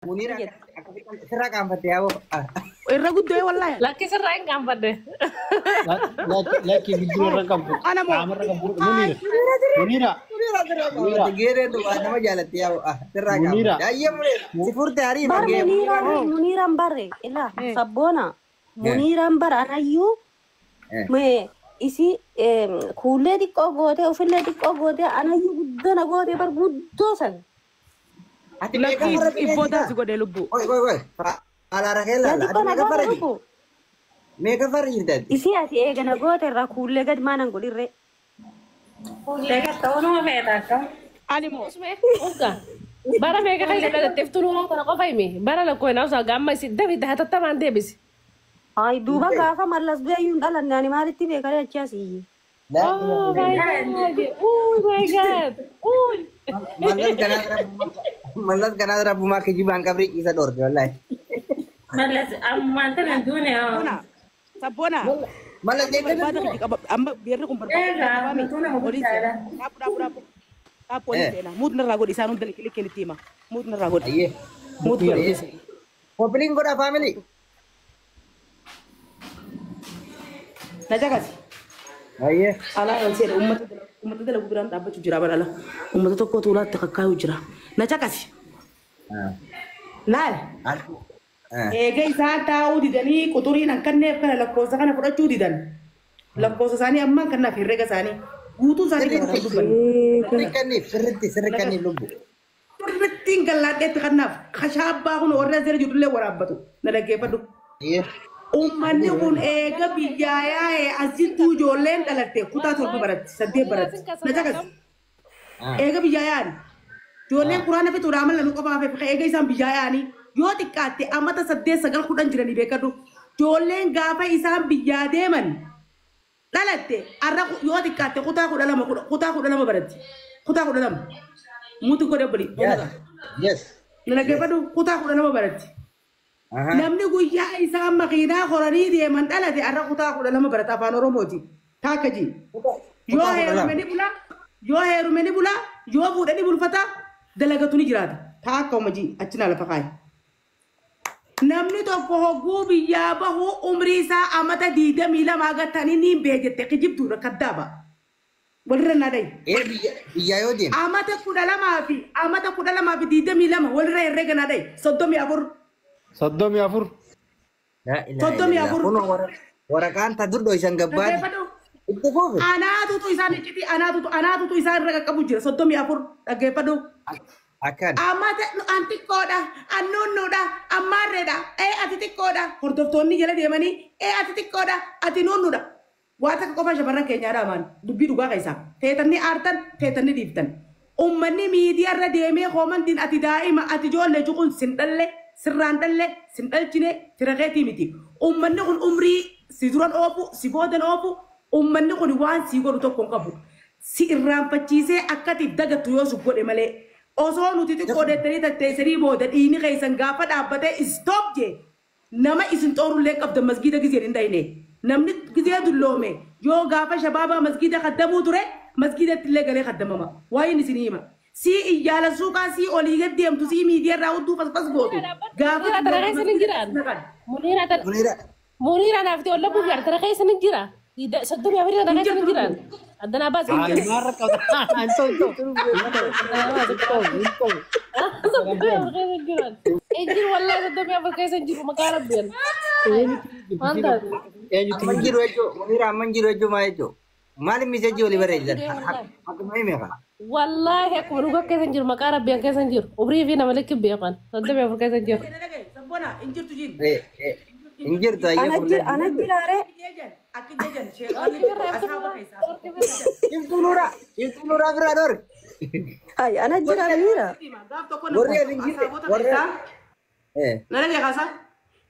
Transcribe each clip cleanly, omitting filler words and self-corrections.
Muniira sirraa qaanfatte yaaboo. Irra guddoo wallaahi. Lakki sirraa hin qaanfadde. Lakki gidduu irra qabu. Ana moo? Qaamarra qabu. Muniira. Muniira. Muniira sirraa qaanfatte. Geereen dhugaa nama jaalatti yaaboo. Sirraa Muniira. qaanfatte. Ayyee Muniira. Si furte hariifa Bar gee. Muniiraan barre ila sabboona Muniiraan bara anayyuu mee isi kuullee xiqqoo gootee ofillee xiqqoo gootee anayyuu guddoo na gootee bar guddoo san. Ati meeqa Lakki farra ibboo bineensitaa? taasi godhee lubbuu. Oi oi oi. Alaara kee Yaa laala. Ati xiqqoo na meeqa goote farra jirti? lubbuu. Meeqa farra jirti ati? Isii ati eega na goote irraa kuullee gad maanan godhirree. Deeggarta waanuma feeta akkam. Ani moo? Usme urga. Bara meeqa keessa dhalatteef tuluu kana qofa himi. Bara lakkoo hin hawsaa gaamma isi dafi hatattamaan deebisi. Hayi duuba gaafa mallas du'eeyyuu hin dhalanne ani maalitti beekaree achi asii. Oh my God. Oh my God. Oh. Mallas kanaa rabbumaa kijibaan qabrii ciisa dhoorge wallaahi. Mallas ammaan tana duune Sabboona. Sabboona. Mallas Barbaada deeggarsa kiyya qaba. Amma beerri kun barbaada. Egaa nutuu nama Olii guddaadha. seena. Dhaabu dhaabu dhaabu. Dhaabu olii seena. Muut narraa godhi isaan hunda likkeen itti hima. Muut narraa godhi. Ayyee. Muut godhi. Koppiliin godhaa faamilii. Na caqasi. Ayyee. Alaa ol seena uummata dalagu biraan dhaabbachuu jira bara ala. Uummata tokko tuulaatti kakkaayuu jira. Na caqasi. Laal. Eega isaan taa'uu didanii quxuriin hanqanneef kana lakkoofsa kana fudhachuu didan. Lakkoofsa isaanii ammaan kanaaf herrega isaanii guutuu isaanii kana kan dubbanne. Sirri kenniif sirritti sirri kenniif lubbu. Sirrittiin gallaadheetti kanaaf kashaabbaa kun warra asirra jirullee waraabbatu na dhaggeeffadhu. Ayyee. Uummanni kun eega biyyaa yaa'ee asittuu ijoolleen dhalatte kutaa 7 baratti 8 baratti na caqasi. Eega biyyaa yaa'an ijoolleen quraana fixuudhaa amala nu qofaaf eega isaan biyyaa yaa'anii yoo xiqqaatte amata 8 9 10 jiranii beekadhu. Ijoolleen gaafa isaan biyyaa deeman dhalatte arra yoo xiqqaatte kutaa 12 kutaa 12 baratti kutaa 12 muuti godhe buli. Yes. Yes. Na dhaggeeffadhu kutaa 12 baratti. Aha. Namni guyyaa isaan makiinaa horanii deeman dhalate arra kutaa 12 barata afaan Oromooti. Taakka ji. Yoo heerume ni bula, yoo heerume ni bula, yoo fuudhe ni bulfata, dalagatu ni jiraata. Taakka uma ji achi naa lafa kaaye. Namni tokko hogguu biyyaa bahu umrii isaa amata 22 gatanii ni beejette kijibtuudha kaddaaba. Walirra naa dhayi. Ee biyyaa yoo deemu. Amata 12 fi amata 12 fi 22 walirra herrega naa dhayi. 34. 34. 34. Kunoo waraqaan ta dur dho'isan gabbaati. Dhaggeeffadhu. Itti fufi. Anaatutu isaan iccitii anaatutu isaan irra qaqqabu jira 34 dhaggeeffadhu. Akkan. Amata an xiqqoodha an nuunnuudha an maarreedha ee ati xiqqoodha hordoftoonni jala deemanii ee ati xiqqoodha ati nuunnuudha. Waa takka qofa shamarran keenyaadha amaan dubbii dhugaa keessaa feetanni aartan feetanni dhiiftan. Uummanni miidiyaa irra deemee hoomantiin ati daa'ima ati ijoollee juqun sin dhalle sirraan dhalle sin dhalchine fira keetii miti. Uummanni kun umrii si duran oofu si boodan oofu uummanni kun waan si godhu tokko hin qabu. Si irraanfachiisee akka ati dagattu yoo si godhe malee. Osoo nuti xiqqoo deettanii tatteessanii booda dhiini keessan gaafa dhaabbatee stop jee nama isin xoorullee qabda masgiida gizeen hin dhayne. Namni gizee dulloome yoo gaafa shabaabaa masgiida kaddamuu ture masgiidatti illee galee kaddamama. Waa'een isin hima. Si iyyaala suuqaa si olii gad deemtu si miidiyaa irraa hudduu fasfas gootu. Gaafa Muniira tana keessa ni jiraan. Muniira tana. Muniira. Muniira naafti olla buufii tana keessa ni jira. 34 tana keessa ni jiraan. Addanaa baas hin jiru. Maarra qabda. Hin ta'u hin ta'u. Hin ta'u hin ta'u. 34 keessa hin jiran. Hin jiru wallaahi 34 keessa hin jiru maqaa rabbiin. Waan taate. Eenyutu Amma hin jiru jechuun Muniira amma hin jiru jechuun maal jechuun? Maaliif miseejii walii barreessitan? Akkuma hime kaa. Wallaahi akkuma dhugaa keessa hin jiru maqaa rabbiin keessa hin jiru. Umrii fi nama likki beekan. 34 keessa hin jiru. Sabboona hin jirtu jiin. Hin jirtu ayyee Ana fuullee. jira ana jiraare. Akki jejan sheekonni ashaaba keessaa. Cimtuu nuuraa cimtuu nuuraa biraa dhoorge. Hayi ana jira Muniira. Gaaf tokko Warri ati hin jirre ashaabota warri. keessaa. Na dhagee kaasaa.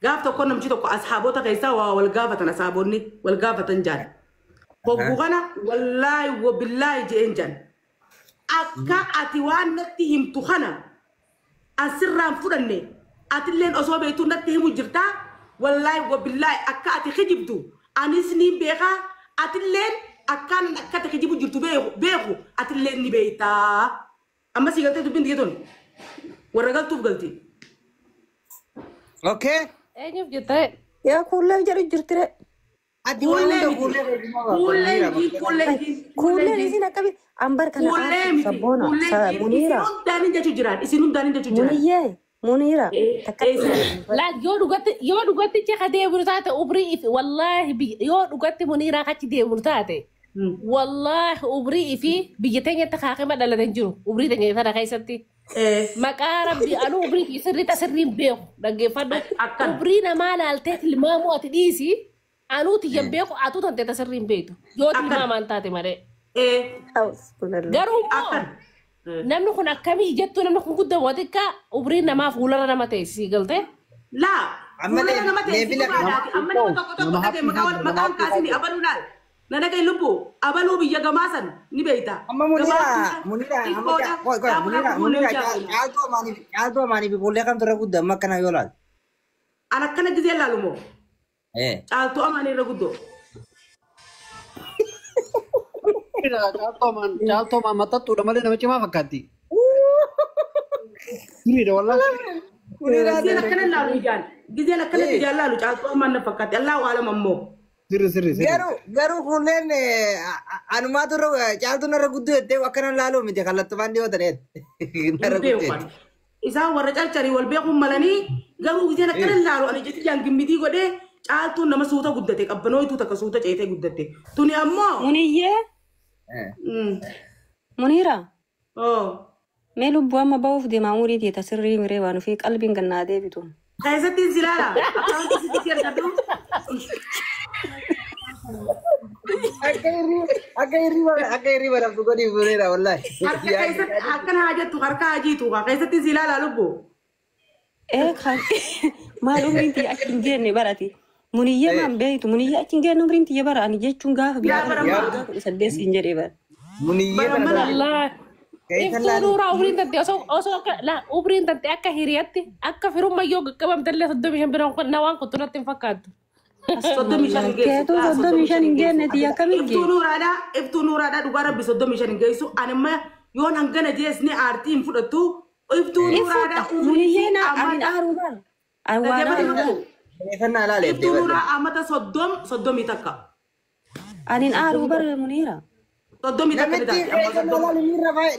Gaaf tokko namchi tokko ashaabota keessaa waa wal gaafatan ashaabonni wal gaafatan jaan. Hogguu kana wallaahi wabillaahi je'een jaan. Akka ati waan natti himtu kana asirraan fudhanne atilleen osoo beektuu natti himu jirtaa wallaahi wabillaahi akka ati kijibtu anis ni beekaa atilleen akkaan akka ati kijibu jirtu beeku atilleen ni beektaa. Amma sii galtee dubbiin tiyya tun warra galtuuf galti. Okay. Eenyuuf jettee? Yaa kuullee jedhu jirtire. Ati waan hunda kuullee Kuullee miti kuullee Kuulleen isin akkami ambar kana Kuullee miti sabboona kuullee Muniira isin hundaan hin jechuu jiraan isin hundaan hin jechuu jiraan. Muniyyee Muniira takka Laa yoo dhugatti ceha deemnu taate umrii ifi wallaahi yoo dhugatti Muniiraa achi deemnu taate wallaahi umrii ifi biyya teenyatti kaakima dhalatan jiru umrii teenya tana keessatti. Maqaa rabbi anuu umrii fi sirrii tasirriin beeku dhaggeeffadhu. Umrii namaa laaltee tilmaamuu ati dhiisi anuu tiyyan beeku atuu tantee tasirriin beektu yoo tilmaamaan taate malee. Garuu immoo namni kun akkamii jettuu namni kun guddaa waa xiqqaa umriin namaa fuularra nama teessii galtee. Laa fuularra nama teessii dhugaadhaati amma nama tokko tokko dhagee maqaan kaasini abaluu laal. Na dhagee lubbu abaluu biyya gamaa san ni beeyta. Amma Muniira Muniira amma Muniira caaltuu amaanii fi kuullee kamtu irra guddaa amma akkana yoo laal. An akkana gisee laalu moo? Caaltuu amaanii irra guddoo. Caaltuu amaan maxxantuudha malee nama cimaa fakkaatti. Sirriidha wallaahi. Giseen akkana laalu ijaan. Giseen akkana ijaan laalu caaltuu amaan na fakkaatti. Allahu alam ammoo. Sirri sirri sirri. Garuu kuulleen anumaatu irra caaltuun irra guddoo jettee akkana laaluu miti kallattumaan dhiyoo ta'eet. Narra guddoo. Isaan warra carcarii wal beekuun malanii garuu giseen akkana laalu ani jetti ijaan gimmitii godhee caaltuun nama suuta guddate qabbanootu takka suuta ceetee guddatte. Tuni ammoo. Muniyyee. Muniira. Mee lubbuu amma ba'uuf deemaa umurii teeta sirrii miree waan ofii qalbiin gannaa deebitu. Keessatti si ilaala. Akkaawwanti sitti argatu. Akka hirriba dhabdu godhi Muniira wallaahi. Harka keessatti akkana haa jettu harka haa jiitu keessatti si ilaala lubbuu. Ee maal umriin tiyya achi hin geenne barati. Muniyyee maan beektu muniyyee achi hin geenne umriin tiyya bara ani jechuun gaafa biyya kana saddeet siin jedhee bara. Muniyyee bara. Iftuu nuuraa umriin tante osoo akka laa umriin tante akka hiriyaatti akka firummaa yoo qaqqabamte illee 35 biraan na waan kuttu natti hin fakkaattu. 35 hin geessu. Keetuu 35 hin geenne tiyya akkamiin Iftuu nuuraadhaa iftuu nuuraadhaa dhugaa rabbi 35 hin geessu ani amma yoon hangana jeesni aartii hin fudhattu iftuu nuuraadhaa Muniyyee na ani aaruu bara. Ani waan aaruu. Iftuu nuuraa amata 31. Ani aaruu bara Muniira. 31 ni taate.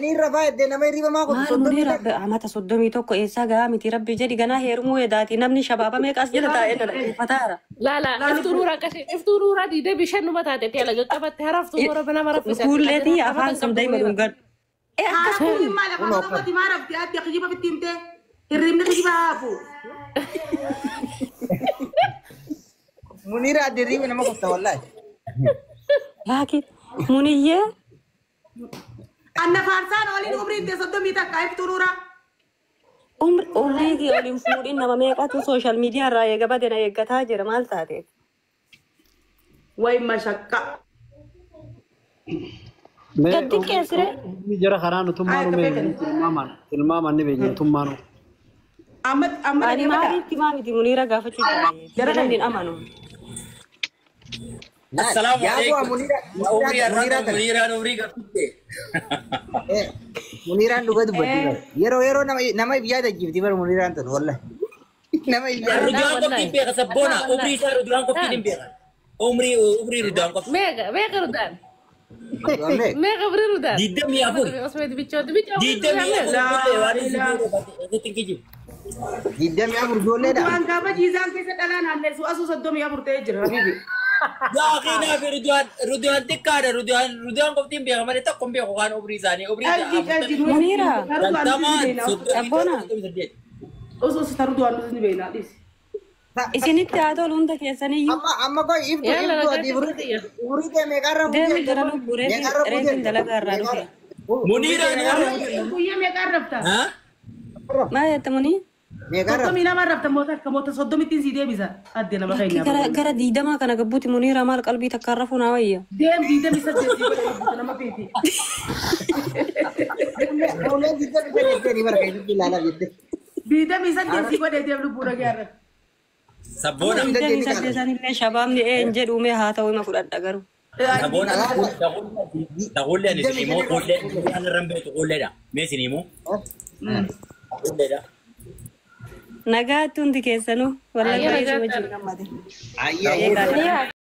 Ni irra faayedde nama hirriba maa Maal Muniira amata 31 eessaa gahaa miti rabbi jedhi ganaa heerumuu edaati namni shabaaba meeqas jala taa'ee na dhaggeeffataara. Laa laa iftuu nuuraa akkasii iftuu nuuraa 25 taate ta'e laga qabatte haraftuu nuura nama raffisa. Kuulleetii afaan sun daa'ima dhungadhu. Akkas kun maal afaan Oromooti maa rafti adde kijiba bitti himte hirribni kijiba haafu. Muniira adde hirriba nama kofta wallaahi. Laakiin Muniyyee. Anna faarsaan oliin umriin tee 31 iftuu nuuraa. Umrii kee oliin fuudhin nama meeqatu sooshaal miidiyaa irraa eega bade na eeggataa jira maal taate? Wayi mashakka. Gadi qeessire. Jara karaa nutummaanu mee tilmaamaan ni beekna nutummaanu. Amma amma Ani maaliif himaa miti Muniira gaafachuu jira. Jara namni hin amanu. Assalamu alaikum. Muniraan umrii gaafate. Muniraan dhuga dubbatti. Yeroo yeroo nama yaadachiifti bara Muniraan tun wallahi. Nama Rudaan qofti beeka sabboona umrii isaa rudaan qofti hin beeka. Umrii rudaan qofti. Meeqa meeqa rudaan? Meeqa umrii rudaan? 24. Osoo bichooti bichooti. 24 waan inni kijibu. 24 ijoolleedha. Waan gaafa jiisaan keessa dhalaa naannessu asuu 34 ta'ee jira habiibi. Yaa akhi fi rudaan xiqqaadha rudaan qofti hin beeka malee tokko hin beeku waan umrii isaanii umrii Muniira. Sabboona. Osoo si taru du'aan nuti ni beekna dhiisi. Isinitti haa tolu hunda keessaniyyuu. Amma amma koi iftu iftu ati umurii kee meeqarra Deemi gara lubbuu reefin dalagaa irraa dhufe. Muniiraan Guyyaa meeqaan rafta? Maal jette Munii? 32 rafta moota akka moota 30 si deebisa adde nama keenya. Gara 20 kana gabbuuti Muniira maal qalbii takkaan rafuu naa wayya. Deem 28 si godhe nama feeti. Uleen 25 jettee ni bara keessatti ilaalaa jette. 28 si godhe deem lubbuu dhagaa irra. Sabboona. 28 illee shabaabni ee hin jedhu mee haa ta'u ima fudhadha garuu. Sabboona. Taqullee ani isin immoo qullee ani irra hin beektu qulleedha. Mee isin immoo qulleedha. Nagaatti hundi keessanuu. Wallahi Ayyee baay'ee nagaatti. wajjin gammade. Ayyee. Ayyee.